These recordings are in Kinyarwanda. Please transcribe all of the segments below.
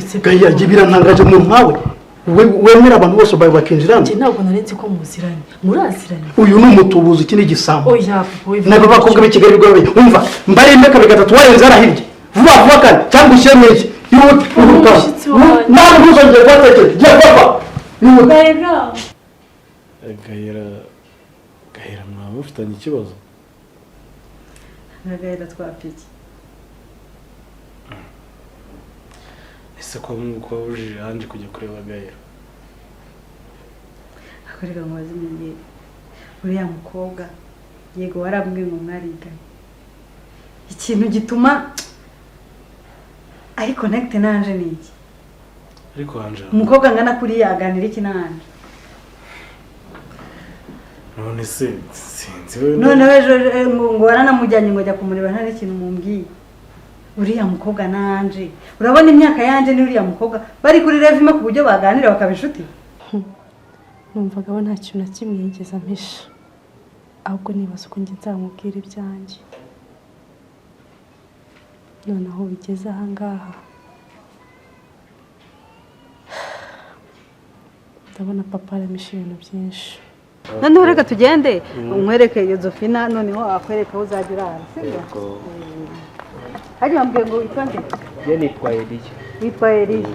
Uretse Gaya, jye birantangaje umuntu nkawe wemera abantu bose bawe bakinjira hano. Njye ntabwo nari nzi ko muziranye, muraziranye. Uyu ni umutubuzi, iki ni igisambo. Oya papa, we. Nabo bakobwa b'i Kigali rwabeye. Umva, mbarembe kabiri gatatu, warenze hariya vuba vuba kandi, cyangwa ushyire mu iki, yihuta yihuta. Umushyitsi wanjye. Ntabwo ntuzongere kuhatekera, jya papa, yihuta. Gahera. Gahera, Gahera, mwaba mufitanye ikibazo? Na Gahera twapiki? Ese ko nk'uko wabujije Ange kujya kureba Gahera? Akorera ngo bazimenyere uriya mukobwa. Yego, warambwiye ngo mwariganye. Ikintu gituma ari connect na Ange ni iki? Ariko Ange Umukobwa angana kuriya aganira iki na Ange? None se sinzi wenda. Noneho ejo ngo waranamujyanye ngo ajya kumureba, nta n'ikintu mumbwiye. Uriya mukobwa na Ange, urabona imyaka y'Ange n'uriya mukobwa bari kuri level imwe ku buryo baganira bakaba inshuti? Numvaga we nta kintu na kimwe yigeze ampisha, ahubwo nibaza uko njye nzamubwira ibyanjye. Noneho bigeze ahangaha, ndabona papa aramisha ibintu byinshi. Noneho reka tugende umwereke Yozefina, noneho akwereka aho uzajya urara, sibyo? Hajya wambwiye ngo witwa nde? Njye nitwa Eliya. Witwa Eliya.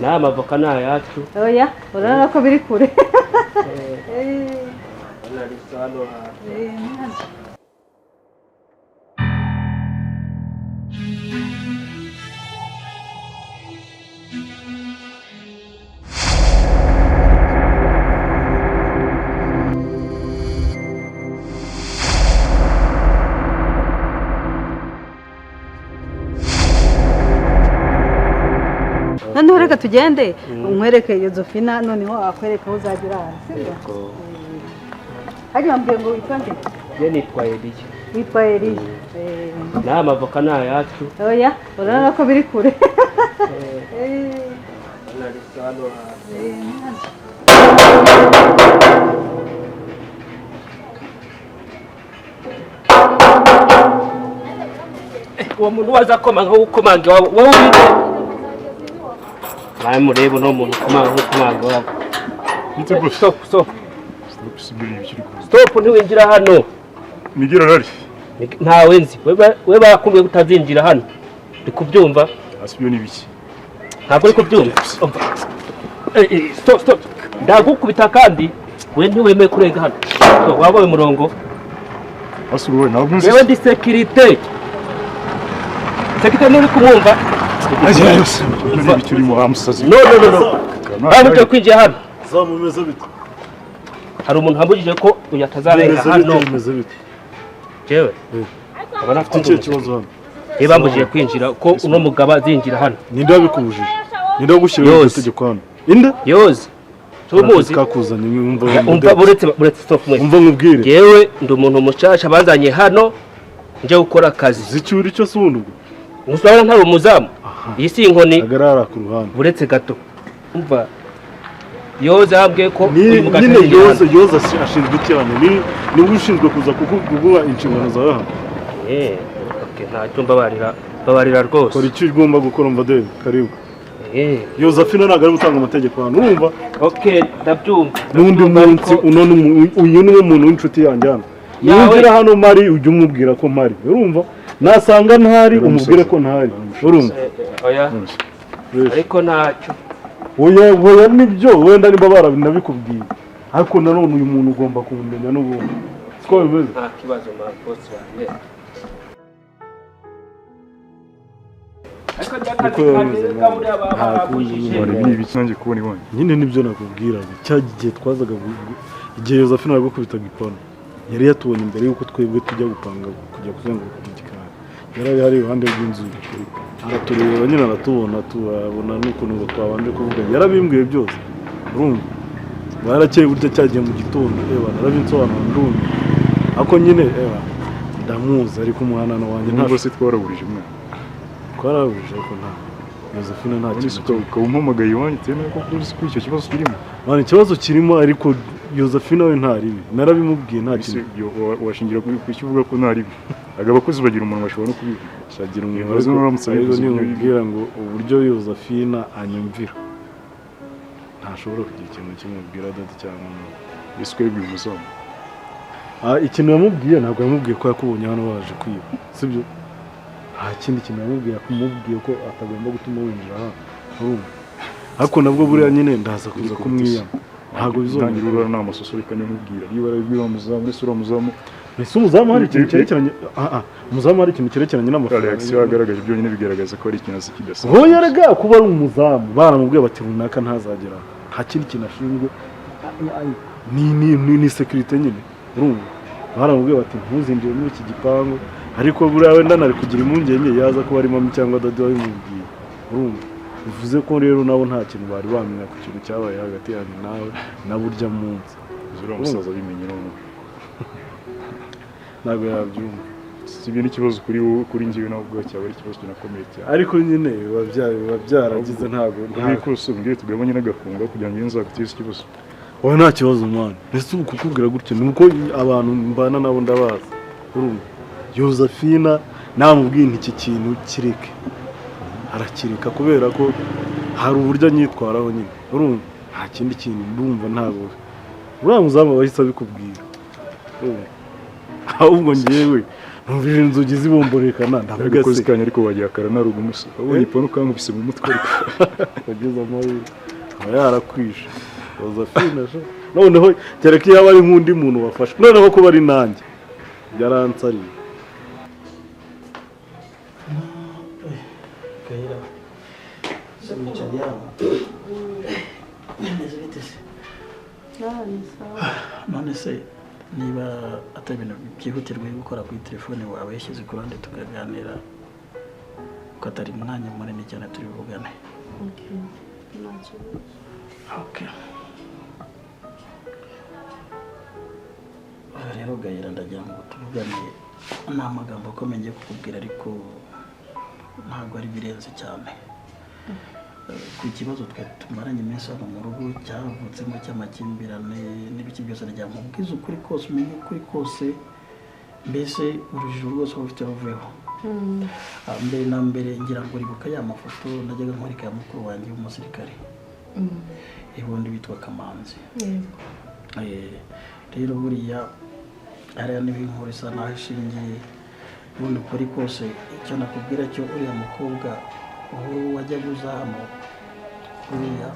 N'aya mavoka ni ayacu. Oya, urabona ko biri kure. Hano hantu. Noneho reka tugende umwereke Yozefina, noneho akwereka aho uzajya urara, sibyo? Hajya wambwiye ngo witwa nde? Njye nitwa Eliya. Witwa Eliya. N'aya mavoka ni ayacu. Oya, urabona ko biri kure. Hano hantu. Uwo muntu waza akomanga nko gukomanga iwabo, wowe uri nawe, murebe uno muntu ukomanga nko gukomanga iwabo. Stop, stop. Stop, ntiwinjira hano. Miguel arari? Ntawe nzi. We barakubwiye ko utazinjira hano, uri kubyumva? Asibiyo ni biki? Ntabwo uri kubyumva. Umva. Stop, stop, ndagukubita kandi we ntiwemeye kurenga hano. Stop, wabaye umurongo. Asuri wowe ntabwo nzi. Yewe, ndi sécurité, sécurité, nturi kumwumva? Ni biki urimo wa musazi? No, no, no, no, bambujije kwinjira hano. Zamu, bimeze bite? Hari umuntu wambujije ko uyu atazarenga Bimeze hano. bite? Bimeze bite? Jewe abana afite Ikihe kibazo hano? Niba bambujije kwinjira ko uno mugabo azinjira hano. Ninde wabikubujije? Ninde wagushyiriyeho iryo Yose. tegeko hano? Inde? Yoze tumuzi. Kakuzanye, umva. Umva, buretse, buretse, stop mwe. Umva nkubwire. Jewe ndi umuntu mushasha bazanye hano nje gukora akazi. Uzi icyo uri cyo se ubundi ubwo? Gusa ntari umuzamu, iyi si inkoni. Hagarara ku ruhande. Buretse gato, umva, yoze yambwiye ko Ni uyu mugabo nyine atazinjira Yoze hano. Yoze ashinzwe iki hano? Ni niwe ushinzwe kuza kuguha inshingano zawe hano? Okay, ntacyo, mbabarira, mbabarira rwose. Kora icyo ugomba gukora. Umva Dave, karibu. Yozefina ntabwo ari gutanga amategeko hano, urumva? Okay, ndabyumva. N'undi Ndabyumva, munsi ariko uno ni uyu niwe muntu w'inshuti yanjye hano. Yawe. Nugera hano mari, ujye umubwira ko mpari, urumva? Nasanga ntahari, umubwire ko ntahari, urumva? Oya, ariko ntacyo. Oya, oya, nibyo, wenda niba barabinabikubwiye, ariko nanone uyu muntu ugomba kumumenya n'ubundi, siko bimeze? Nta kibazo, ma boss wanjye, ariko Niko bimeze. Nta kundi. Wari ni ibiki nanjye kubona iwanyu? Nyine nibyo nakubwiraga cya gihe twazaga igihe Yozefina yagukubitaga ipanu, yari yatubonye imbere y'uko twebwe tujya gupanga, kujya kuzenguruka mu gikari. Yari ari hari iruhande rw'inzu ye, aratureba nyine, aratubona, turabona n'ukuntu ngo twabanje kuvuga. Yarabimbwiye byose, urumva? Barakeye burya cyagiye mu gitondo, eba narabinsobanura ndumva, ariko nyine eba ndamuzi, ariko umuhanano wanjye nta Nubwo se twaraburije umwana? Twarabuje, ariko nta Yozefina nta None se kintu. ukaba umpamagaye iwanyu utemewe ko uzi ko icyo kibazo kirimo? Mwana, ikibazo kirimo, ariko Josephine we nta ribi, narabimubwiye, nta Ese kintu. ibyo washingira ku icyo uvuga ko nta ribi? Abakozi bagira umuntu, bashobora no kubivuga. Shagira umuntu, Ibibazo ariko uramutse ariko abivuze ibyo nimubwira ngo uburyo Josephine anyumvira, ntashobora kugira ikintu kimubwira daddy cyangwa mama. Ese twebwe umuzamu? Ah, ikintu yamubwiye, ntabwo yamubwiye ko yakubonye hano waje kwiba, sibyo? Nta kindi kintu yamubwiye, akumubwiye ko atagomba gutuma winjira hano, urumva? Ariko nabwo buriya nyine ndaza kuza kumwiyama, ntabwo Ntangira bizongera. urara nta masoso, reka nimubwira niba arabibwira umuzamu. Ese uriya muzamu? Ese umuzamu hari ikintu cyerekeranye, umuzamu hari ikintu cyerekeranye n'amafaranga? Reaction yagaragaje byonyine bigaragaza ko hari ikintu azi kidasanzwe. Hoya rega, kuba ari umuzamu baramubwiye bati runaka ntazagera aho. Nta kindi kintu ashinzwe, ni sécurité nyine, urumva? Baramubwiye bati ntuzinjire muri iki gipangu. Ariko buriya wenda nari kugira impungenge yaza kuba ari mami cyangwa daddy wabimubwiye, urumva? Bivuze ko rero nabo nta kintu bari bamenya ku kintu cyabaye hagati yanjye nawe na burya munsi. Uriya musaza abimenye noneho? Ntabwo yabyumva. Si ibyo, n'ikibazo kuri wowe, kuri njyewe nawe ubwawe cyaba ari ikibazo kinakomeye cyane. Ariko nyine biba byaragize, ntabwo Ubu kose umbwire tugabanye n'agafunga kugira ngo nzaguteze ikibazo. Wowe nta kibazo mwana. Ese ubu kukubwira gutyo ni uko abantu mbana nabo ndabazi, urumva? Josephine namubwiye nti iki kintu kireke, arakireka, kubera ko hari uburyo anyitwaraho nyine, urumva? Nta kindi kintu, ndumva ntabwo uriya muzamu aba ahise abikubwira, urumva? Ahubwo ngewe numvise inzugi zibomborekana, ndavuga Agakozi se kanyu ariko wagira karanaruga umusa wabonye ipanu ukankubise mu mutwe ariko. Wagize amahirwe, aba yarakwishe Josephine sha. Noneho kereka iyo aba ari nk'undi muntu wafashe, noneho kuba ari nanjye yaransariye. Gahera se, wicaye hano, bimeze bite se? Ah, ni sawa. None se niba atari ibintu byihutirwa uri gukora kuri telefone wawe, yashyize ku ruhande tukaganira, ko atari umwanya munini cyane turi buvugane? Okay. Nta kibazo. Okay. Aha rero Gahera, ndagira ngo tuvugane. Ni amagambo akomeye ngiye kukubwira, ariko ntabwo ari birenze cyane. Ku kibazo twe tumaranye iminsi hano mu rugo cyavutsemo cy'amakimbirane n'ibiki byose, ndagira ngo nkubwize ukuri kose, umenye ukuri kose, mbese urujijo rwose waba ufite ruveho. Ah, mbere na mbere ngira ngo uribuka ya mafoto najyaga nkwereka ya mukuru wanjye w'umusirikare, ubundi witwa Kamanzi. Yego. Rero buriya hariya niho inkuru isa naho ishingiye. Ubundi ukuri kose, icyo nakubwira cyo, uriya mukobwa uhuru wajyaga uza hano, uriya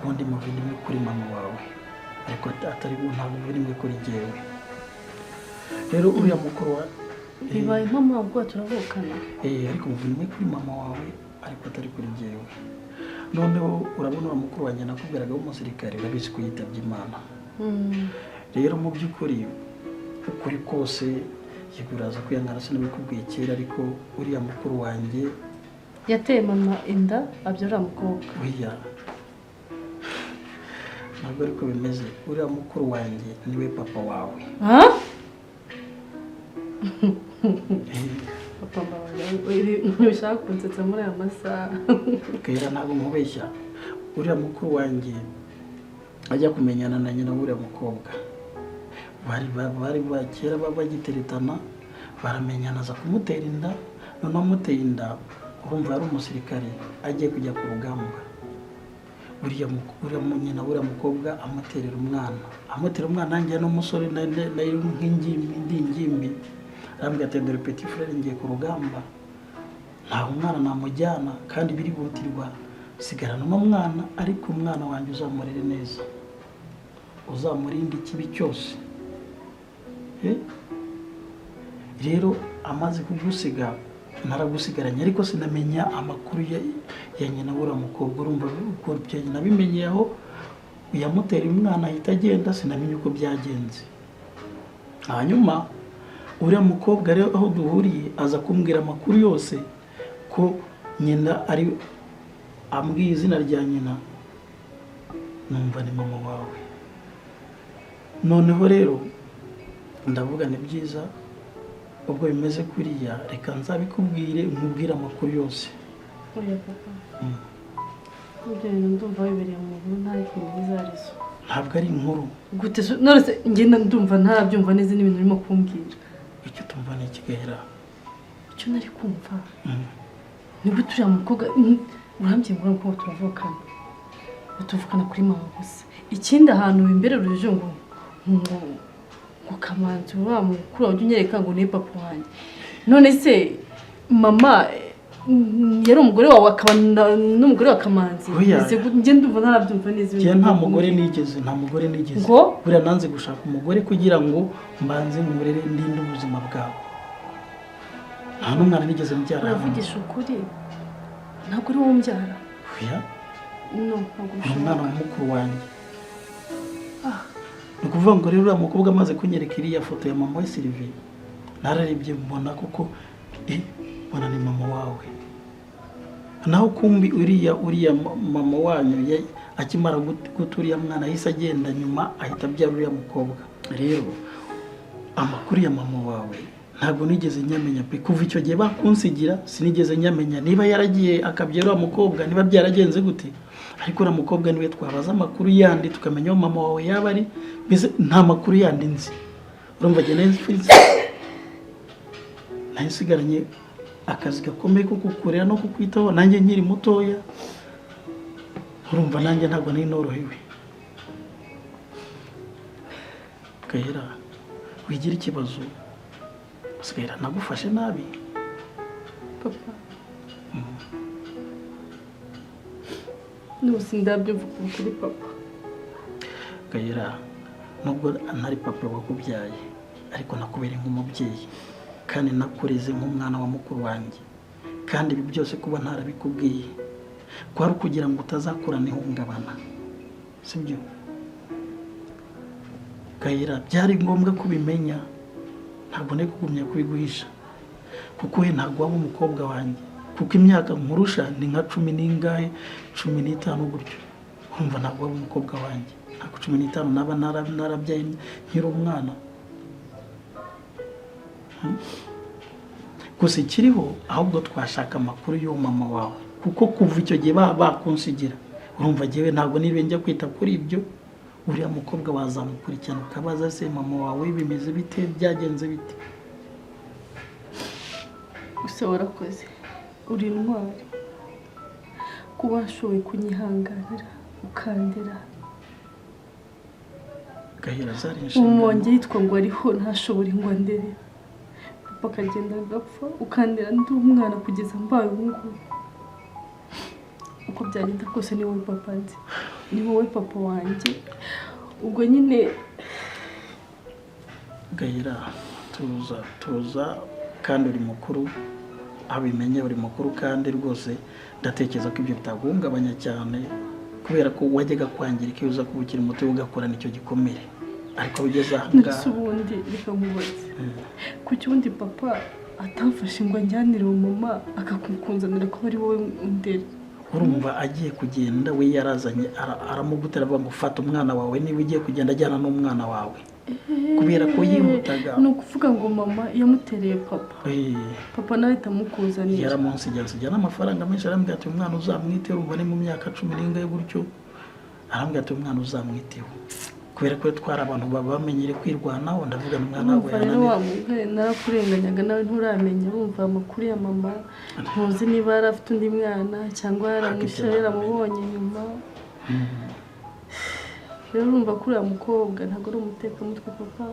ubundi muvindimwe kuri mama wawe, ariko atari ntabwo muvindimwe kuri jyewe. Rero uriya mukuru wa Bibaye impamvu turavukana. Ariko muvindimwe kuri mama wawe, ariko atari kuri jyewe. Noneho urabona uriya mukuru wanjye nakubwiraga w'umusirikare, urabizi ko yitabye Imana. Rero mu by'ukuri, ukuri kose, yego uraza kwihangana sinabikubwiye kera, ariko uriya mukuru wanjye Yateye mama inda abyara uriya mukobwa? Uriya ntabwo ariko bimeze. Uriya mukuru wanjye niwe papa wawe. Ha? Papa, mbabarira, ntibishaka kunsetsa muri aya masaha. Kera ntabwo nkubeshya. Uriya mukuru wanjye ajya kumenyana na nyina w'uriya mukobwa, bari kera bagiteretana, baramenyana, aza kumutera inda. Noneho amuteye inda, urumva yari umusirikare agiye kujya ku rugamba, uriya nyina w'uriya mukobwa amuterera umwana, amutera umwana. Nanjye n'umusore nari nk'ingimbi, ndi ingimbi, arambwira ati: "Dore petit frère, ngiye ku rugamba, ntaho umwana namujyana kandi birihutirwa, sigarana uno mwana, ariko umwana wanjye uzamurere neza, uzamurinde ikibi cyose." Eh? Rero amaze kugusiga naragusigaranye, ariko sinamenya amakuru ya nyina w'uriya mukobwa. Urumva uko nabimenyeye aho yamutera umwana ahita agenda, sinamenya uko byagenze. Hanyuma uriya mukobwa rero aho duhuriye aza kumbwira amakuru yose ko nyina ari, ambwiye izina rya nyina numva ni mama wawe. Noneho rero ndavuga ni byiza, ubwo bimeze kuriya, reka nzabikubwire, nkubwire amakuru yose. Oya papa. Ibyo bintu ndumva bibereye mu nkuru, nta kintu izo arizo. Ntabwo ari inkuru. Gute se? None se ngenda ndumva ntarabyumva neza n'ibintu urimo kumbwira. Icyo tumva ni iki, Gahera? Icyo nari kumva ni gute uriya mukobwa, urambye ngo uriya mukobwa turavukana, tuvukana kuri mama gusa. Ikindi, ahantu imbere urujijo, ngo Kamanzi uriya mukuru wawe ujya unyereka ngo ni papa wanjye. None se mama yari umugore wawe, akaba n'umugore wa Kamanzi? Oya. Ese njye ndumva ntarabyumva neza ibintu Njye nta urimo mugore kumbwira. nigeze, nta mugore nigeze. Ngo? Buriya nanze gushaka umugore kugira ngo mbanze nkurere, ndinde ubuzima bwawe. Nta n'umwana nigeze mbyara hanze. Uravugisha ukuri? Ntabwo uri wowe umbyara? Oya. No, ntabwo Ni umwana bishoboka. wa mukuru wanjye. Ah. Ni ukuvuga ngo rero uriya mukobwa amaze kunyereka iriya foto ya mama we Sylvie, nararebye mbona koko, mbona ni mama wawe. Naho kumbi uriya mama wanyu akimara guta uriya mwana ahise agenda, nyuma ahita abyara uriya mukobwa. Rero amakuru ya mama wawe ntabwo nigeze nyamenya pe. Kuva icyo gihe bakunsigira sinigeze nyamenya niba yaragiye akabyara uriya mukobwa, niba byaragenze gute. Ariko uriya mukobwa niwe twabaza amakuru yandi, tukamenya aho mama wawe yaba ari. Mbese nta makuru yandi nzi. Urumva njye nari nsigaranye akazi gakomeye ko kukurera no kukwitaho, nanjye nkiri mutoya. Urumva nanjye ntabwo nari norohewe. Gahera, wigira ikibazo. Usigaye nagufashe nabi. Papa, n'ubu sindabyumva kuva kuri papa. Gahera, nubwo ntari papa wakubyaye, ariko nakubereye nk'umubyeyi, kandi nakureze nk'umwana wa mukuru wanjye. Kandi ibi byose kuba ntarabikubwiye kwari ukugira ngo utazakurana ihungabana, sibyo Gahera? Byari ngombwa kubimenya, ntabwo nari kugumya kubiguhisha, kuko we ntabwo waba umukobwa wanjye, kuko imyaka nkurusha ni nka cumi n'ingahe, 15 gutyo. Urumva ntabwo waba umukobwa wanjye, ntabwo 15 naba narabyaye nkiri umwana. Gusa ikiriho, ahubwo twashaka amakuru y'uwo mama wawe, kuko kuva icyo gihe bakunsigira, urumva jyewe ntabwo niba njya kwita kuri ibyo. Uriya mukobwa wazamukurikirana ukabaza se mama wawe bimeze bite, byagenze bite? Gusa warakoze, uri intwari kuba washoboye kunyihanganira ukandera. Gahera, zari Ubu inshingano. wanjye yitwa ngo ariho, ntashobore ngo andere, papa akagenda agapfa, ukandera ndi umwana kugeza mbaye ubu ngubu. Uko byagenda kose ni wowe papa nzi, ni wowe papa wanjye. Ubwo nyine Gahera, tuza, tuza, kandi uri mukuru, abimenye uri mukuru, kandi rwose ndatekereza ko ibyo bitaguhungabanya cyane, kubera ko wajyaga kwangirika iyo uza kuba ukiri muto ugakorana icyo gikomere, ariko ugeze aha Ndetse ngaha. ubundi reka nkubaze, kuki ubundi papa atamfashe ngo anjyanire uwo mama, akakunzanira ko ari wowe undera? Urumva agiye kugenda, we yarazanye aramugutera, avuga ngo fata umwana wawe, niba ugiye kugenda ajyana n'umwana wawe, kubera ko yihutaga. Ni ukuvuga ngo mama yamutereye papa? Papa nawe ahita amukuzanira? Yaramunsigira, ansigira n'amafaranga menshi, arambwira ati umwana uzamwiteho. Urumva ni mu myaka 10 n'ingahe gutyo. Arambwira ati umwana uzamwiteho, kubera ko twari abantu baba bamenyere kwirwanaho. Ndavuga ngo umwana ntabwo Urumva rero, yananira. wa mugore, narakurenganyaga nawe nturamenya. Urumva amakuru ya mama ntuzi niba yari afite undi mwana cyangwa yaramushe, Ntabwo ibyo. yaramubonye nyuma. Rero urumva ko uriya mukobwa ntabwo ari umutekamutwe. Papa,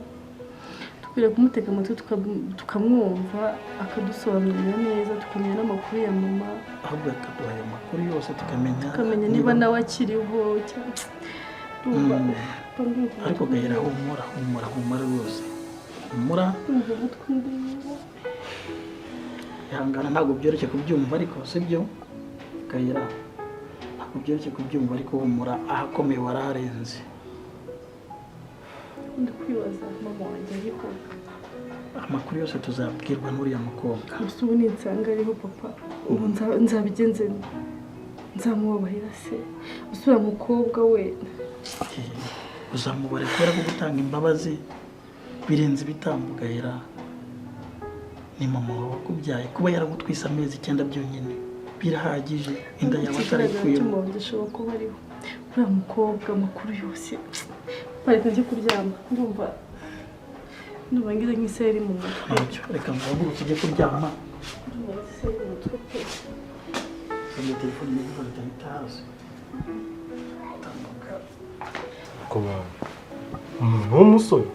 dukwiriye kumutega amatwi, tukamwumva, akadusobanurira neza, tukamenya n'amakuru ya mama. Ahubwo akaduha ayo makuru yose, tukamenya. Tukamenya niba nawe akiriho cyangwa ndumva papa, ndumva Ariko umutwe Gahera, humura, humura, humura rwose, humura. Ndumva umutwe ndeba. Ihangana, ntabwo byoroshye kubyumva, ariko sibyo Gahera? Ntabwo byoroshye kubyumva, ariko humura, ahakomeye waraharenze. Ndi kwibaza mama wanjye ariho. Amakuru yose tuzabwirwa n'uriya mukobwa. Gusa ubu ninsanga ariho papa, ubu nzabigenze nte? Nzamubabarira se? Gusa uriya mukobwa we? Uzamubare, kubera ko gutanga imbabazi birenze ibitambo. Gahera, ni mama wawe wakubyaye. Kuba yaragutwise amezi 9 byonyine birahagije, inda yawe Ikigaragara cyo atarayikuyemo. mama wanjye ashobora kuba ariho. Uriya mukobwa amakuru yose. Reka njye kuryama, ndumva ngize nk'iseri mu mutwe. Ntacyo, reka nguhaguruke ujye kuryama. Ndumva ngize iseri mu mutwe pe. Iyo telefone iri itahita hasi. Tambuka. Ku bantu umuntu w'umusore.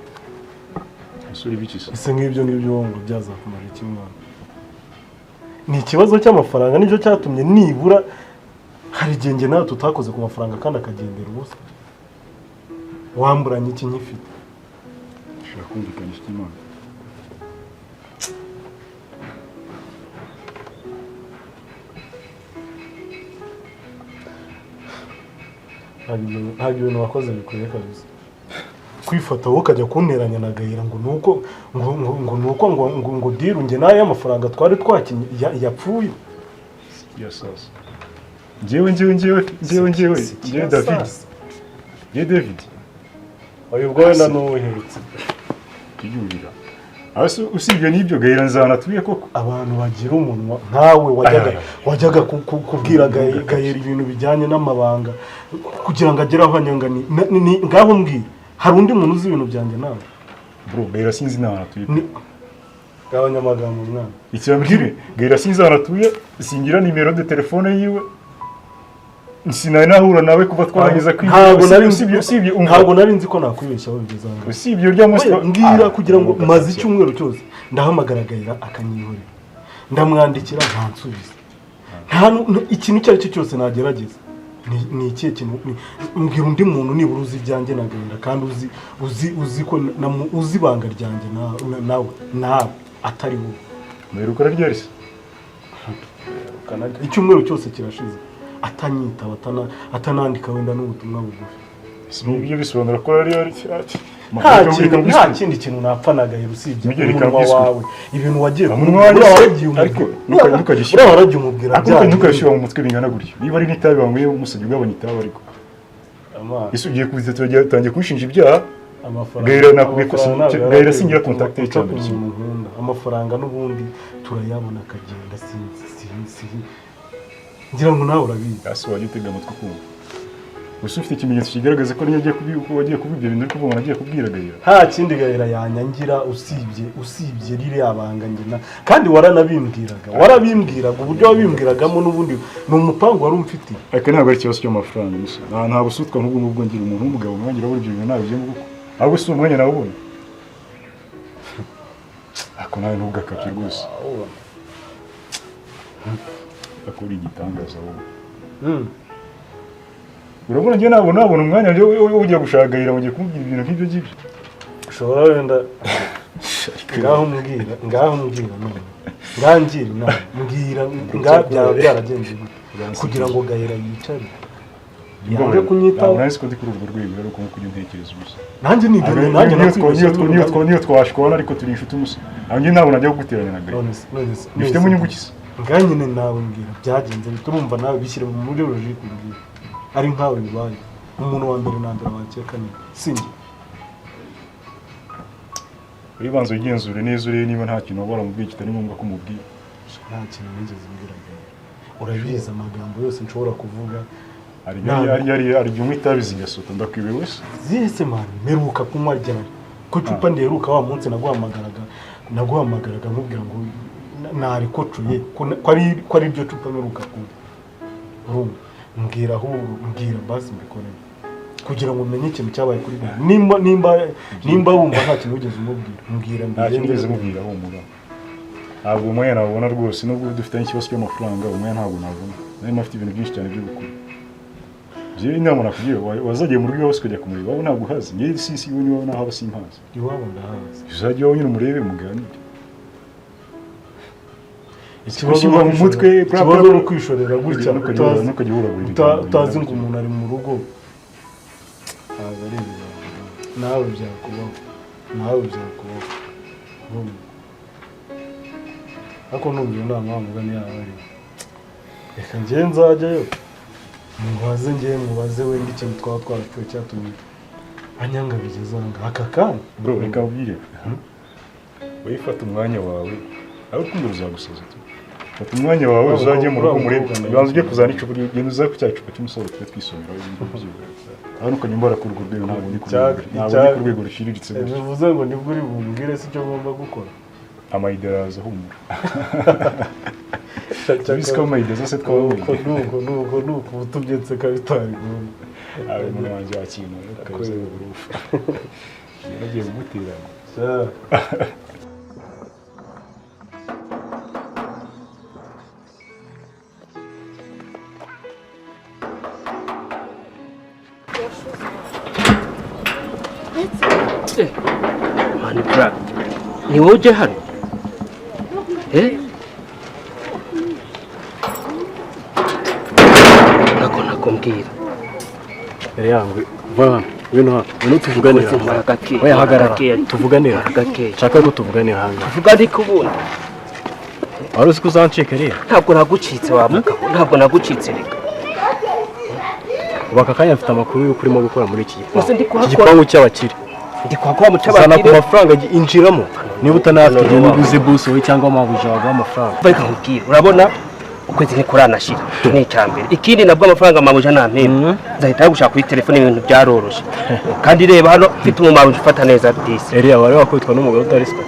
Umusore biki se? Ese nk'ibyo ngibyo wowe ngo byazakumara iki, mwana? Ni ikibazo cy'amafaranga nicyo cyatumye nibura hari igihe njye nawe tutakoze ku mafaranga kandi akagendera ubusa. Wamburanye iki nkifite? Ushaka kumvikanisha iki, Imana? Ntabwo ibintu wakoze bikwiye kabisa, kwifata wowe ukajya kunteranya na Gahira ngo nuko ngo nuko ngo deal njye nayo y'amafaranga twari twakinye yapfuye. Ya sasa njyewe Si njyewe David. sasa. Njyewe David. Uyu ubwo wenda n'uwuherutse. Tuyumvira hasi. Usibye n'ibyo, Gahira nzana atuye koko. Abantu bagira umunwa nkawe wajyaga Ay, ay, ay. wajyaga kubwira Gahera ibintu bijyanye n'amabanga kugira ngo agere aho anyanga ngaho mbwira, hari undi muntu uzi ibintu byanjye nawe? Bro, Gahira sinzi n'ahantu atuye. Ni gabanya amagambo, mwana. Ikirambwire, Gahira sinzi ahantu atuye, singira nimero de telefone yiwe, sinari nahura nawe kuva twarangiza kwiga. Ntabwo nari Usibye umva. Ntabwo nari nzi ko nakwibeshyaho bigeze aha ngaha. Usibye urya munsi Oya, mbwira. Kugira ngo Ah, maze icyumweru cyose ndahamagara Gahira akanyihorera, ndamwandikira ntansubize, nta ikintu icyo ari cyo cyose nagerageza. Ni ikihe kintu mbwira undi muntu nibura uzi ibyanjye na Gahira kandi uzi ko uzi ibanga ryanjye nawe atari wowe? Muheruka ryari se? Icyumweru cyose kirashize atanyitaba, atanandika wenda n'ubutumwa bugufi. Ibyo bisobanura ko yari Nta kindi kintu napfa na Gahira usibye Mujye reka umunwa mbwiswe. wawe, ibintu wagiye Umunwa wanjye uriya se- waragiye ariko umubwira ntukagishyira- uriya waragiye umubwira Ariko bya ntukabishyira mu mutwe bingana gutyo. Niba ari n'itabi wanyweye, umusajya ugabanya itabi ariko. Amazi. Ese ugiye kuza turagiye kunshinja ibyaha? Amafaranga. Gahira nakubwiye ko Amafaranga ntabwo Gahira yari singira akwiye contact ye guca cyane ku kimwe. muntu nkunda. Amafaranga n'ubundi turayabona akagenda, sinzi sinzi, ngira ngo nawe urabizi. Hasi wajya utega amatwi ukumva. Gusa ufite ikimenyetso kigaragaza ko niyo agiye kubi ko wagiye kuba ibyo bintu uri kuvuga ngo nagiye kubwira Gahira? Nta kindi Gahira yanyangira usibye ririya banga njye na kandi warabimbwiraga uburyo wabimbwiragamo n'ubundi ni umupangu wari umfitiye. Ariko ntabwo ari ikibazo cy'amafaranga gusa. Nta busutwa nk'ubwo ngubwo ngira. Umuntu w'umugabo nkanjye urabura ibyo bintu ntabigiyemo kuko ahubwo si umwanya nawubona. Ariko nawe ntugakabye rwose. Ariko uri igitangaza wowe. Urabona njye nabona umwanya wo ujya gushaka Gahira ngo ngiye kumubwira ibintu nk'ibyo ngibyo? Ushobora wenda, ngaho mbwira none, ngangira inama, mbwira nga byaba byaragenze gute kugira ngo Gahira yicare yange kunyitaho? Ntabwo nari ko ndi kuri urwo rwego rero kuko kujya untekereza ubusa. Nanjye ni ibyo, nanjye nakwibeshya. Niyo twashwana ariko turi inshuti umusa. Ntabwo njye ntabwo najya kuguteranya na Gahira. None se Bifitemo inyungu ki se? Nga nyine nawe mbwira byagenze bite? Urumva nawe bishyire muri logique, mbwira ari nkawe bibaye, umuntu wa mbere na mbere wakeka ni sinjye? Uribanza wigenzure neza urebe niba nta kintu waba waramubwiye kitari ngombwa ko umubwira. Nta kintu nigeze mbwira Gahira, urabizi amagambo yose nshobora kuvuga. Hari igihe unywa itabi zigasota, ndakwibe wese. Zihese man, mperuka kunywa ryari ko icupa nderuka wa munsi naguhamagaraga nkubwira ngo narikocuye ko ari ryo cupa mperuka kunywa? Urumva, mbwira ahubwo, mbwira basi mbikorere kugira ngo umenye ikintu cyabaye kuri Gahira. Nimba wumva nta kintu wigeze umubwira, mbwira. Nta kintu Mbigende. nigeze mubwira, humura. Ntabwo umwanya nabona rwose, nubwo dufitanye ikibazo cy'amafaranga, umwanya ntabwo nabona. Nari mfite ibintu byinshi cyane byo gukora. Njyewe inama nakugira, wazagiye mu rugo iwawe ukajya kumureba. Iwawe ntabwo uhazi. Njyewe si iwe niwawe naho aba simpazi. Iwabo ndahazi. Uzajya iwawe nyine umurebe muganire. Ikibazo Gushyirwa ni mu mutwe, bla, bla, ikibazo bla. ni ukwishorera gutya Ntukajya ntukajya uhuragura ibigambo utazi bingana ngo umuntu ari mu rugo. Ntabwo ari ibigambo, nawe byakubaho, nawe byakubaho. Urumva? Ariko numva iyo nama wa mugani yaba ari, reka njyewe nzajyayo mubaze, njyewe mubaze wenda ikintu twaba twarapfuye cyatumye anyanga bigeze aha ngaha aka kanya. Bro, reka nkubwire, wowe fata umwanya wawe, aho urukundo ruzagusaza tu. Fata umwanya wawe uzajye mu rugo murebe. Uriya mukobwa Banza ujye kuzana icupa, genda uza ku cya cupa cy'umusobe tujye twisomera ibintu byose. Hano ukajya umbara ku urwo rwego, ntabwo ndi ku rwego, ntabwo ndi ku rwego ruciriritse gutyo. Bivuze ngo nibwo uri bumbwire si icyo ngomba gukora. Amayide araza ahumura. Ubizi ko amayide zose twahuye. Nuko nuko nuko nuko ubutumye nseka bitari ngombwa. Abe umuntu wanjye wakintu kabisa uburufu. Nagiye kuguterana. Sha. Mani bra, ni wowe uje hano? Eh? Nako nakumbwira. Mbere yangu va hano, ngwino hano, ngwino tuvuganire Rwose aha. mara gakeya, Oya hagarara, gakeya. tuvuganire aha. Gakeya. Nshaka ko tuvuganira aha ngaha. Vuga ariko ubundi. Wari uzi ko uzancika rero? Ntabwo nagucitse wa mugabo, ntabwo nagucitse reka. Ubu aka kanya mfite amakuru y'uko urimo gukora muri iki gipangu. Gusa ndi kuhakora. Iki gipangu cy'abakire. Ndi kuhakora mu Zana ku cy'abakire. mafaranga injiramo. Niba utanayafite No, no, genda no. uguze bus wowe cyangwa amabuja waguha amafaranga. Reka nkubwire, urabona ukwezi ntikuranashira ni icya mbere. Ikindi nabwo amafaranga mabuja ntampemba, nzahita gushaka kuri telefone, ibintu byaroroshye. Kandi reba hano mfite umumabuja ufata neza disi. Eliya wari wakubitwa n'umugore utari siko.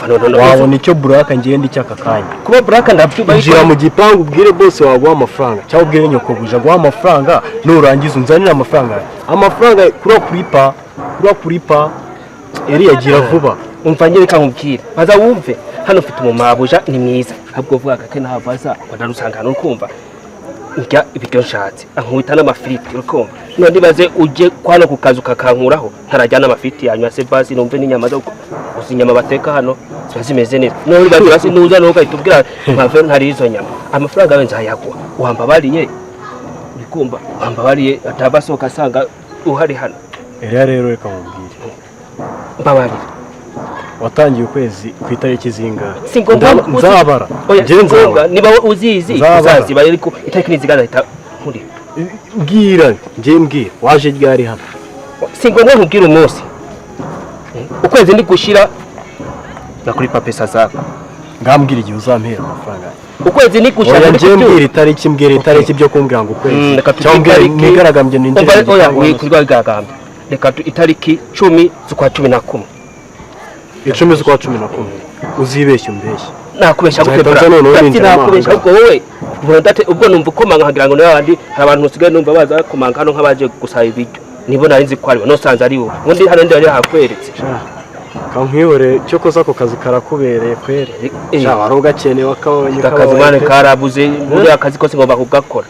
No, no, no. Wabona icyo buraka ngenda icyaka kanya. Kuba buraka ndabyumva. Injira mu gipangu ubwire bose waguha amafaranga cyangwa ubwire nyokobuja aguha amafaranga, nurangiza unzanire amafaranga yawe. Amafaranga kuri kuripa, kuri kuripa. Eliya gira vuba. Umva njye reka nkubwire, baza wumve hano mfite umumabuja ni mwiza, ahubwo vuga gake ntava aza ngo ndarusanga hano, urukumva ndya ibiryo nshatse, ankubita n'amafiriti, urukumva none ibaze ujye kwano ku kazu kakankuraho ntarajya n'amafiriti yanywa se basi numve n'inyama zo gusa, inyama bateka hano ziba zimeze neza. None ibaze basi nuza nuko ugahita ubwira mpave ntari izo nyama, amafaranga yawe nzayaguha, wambabariye, urikumva wambabariye atava asohoka asanga uhari hano. Eliya rero reka nkubwire. Mbabarira. Watangiye ukwezi ku itariki zingahe? Si ngombwa Nzabara. Oya, Njye si ngombwa. nzabara. Niba uzizi Nzabara. uzaziba, ariko itariki nizigana ahita nkuri. Mbwira, njye mbwira, waje ryari hano? Si ngombwa nkubwira umunsi. Ukwezi ndi gushira nakuripa pesa zako. Ngambwira igihe uzampera amafaranga yanjye. Ukwezi ni gushira. Oya ndi njye kubyumva. mbwira itariki, mbwira itariki byo kumbwira ngo ukwezi. Reka tujye Cyangwa mbwira itariki. mwigaragambye ninjire Umva, mu oya, gipangu. wikurwa wigaragambye. Reka itariki 10 z'ukwa 11. 10 z'ukwa 11. Uzibeshye umbeshye. Nakubesha gute Nzahita bra? nza noneho Ati ninjira nakubesha amahanga. ubwo wowe. Ubwo ndate ubwo numva ukomanga nkagira ngo n'abandi hari abantu usigaye numva baza komanga hano nk'abaje gusaba ibiryo. Nibo nari nzi ko ari bo, nosanze ari bo. Ubundi hano ndi hakweretse. Kankwihore cyo koza ako kazi karakubereye kwere. Sha wari ugakeneye wakabonye. Akazi mane karabuze, muri akazi kose ngomba kugakora.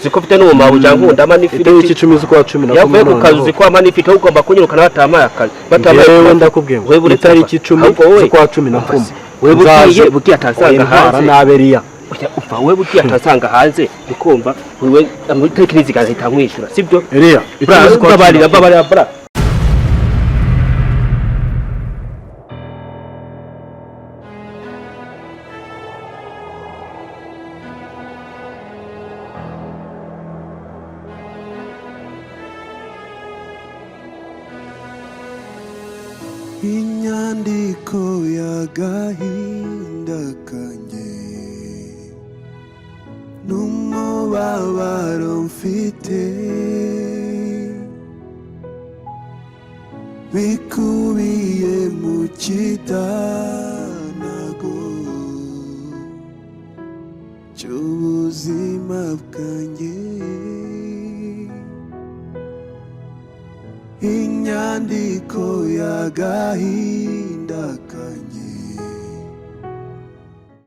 Siko mfite n'umumabuja nkunda ama n'ifiriti. Itariki 10 z'ukwa 11. Yavuye ku kazi uzi ko ama n'ifiriti, ahubwo ugomba kunyirukana batamaye akazi. Batamaye Njyewe ndakubwiye ngo Wewe uretse itariki 10 ahubwo wowe z'ukwa 11. Wewe bugiye bugiye atasanga hanze. Nabe Eliya. Oya, umva wewe bugiye atasanga hanze, ukumva wewe itariki nizigana ahita nkwishura, sibyo? Eliya, Bra, 10 z'ukwa mbabarira, 11. mbabarira bra. Inyandiko y'agahinda kanjye n'umubabaro mfite bikubiye mu kidanago cy'ubuzima bwanjye. Inyandiko y'agahinda